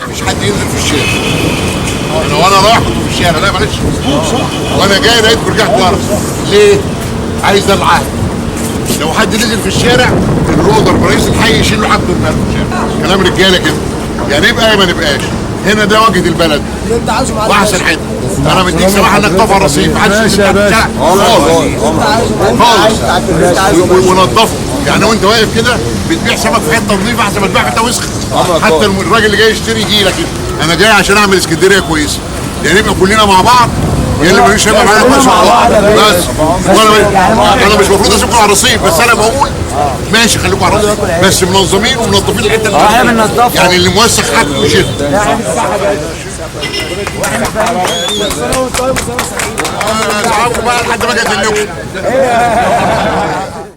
مفيش حد ينزل في الشارع. انا وانا رايح كنت في الشارع، لا معلش، وانا جاي لقيتكم رجعت ورا. ليه؟ عايز العهد. لو حد نزل في الشارع اللودر برئيس الحي يشيل له حد من في الشارع. كلام رجاله كده، يعني يبقى يا ما نبقاش. هنا ده واجهه البلد اللي انت عايزه معاك واحسن حتة. انا مديك سماح انك تقف على الرصيف، محدش ينزل تحت الشارع خالص خالص. ونضفه يعني، وانت واقف كده بتبيع سمك في حتة نظيفة احسن ما تبيع في حتة وسخة. حتى الراجل اللي جاي يشتري يجي لك كده. انا جاي عشان اعمل اسكندرية كويسة، يعني نبقى كلنا مع بعض. يا اللي مش هيبقى معانا مع بعض بس. وانا مش المفروض اسيبكم على الرصيف، بس انا بقول ماشي خليكم على الرصيف بس منظمين ومنظفين الحتة اللي احنا بننضفها. يعني اللي موسخ حد يشيل. انا بقى لحد ما اجي لكم.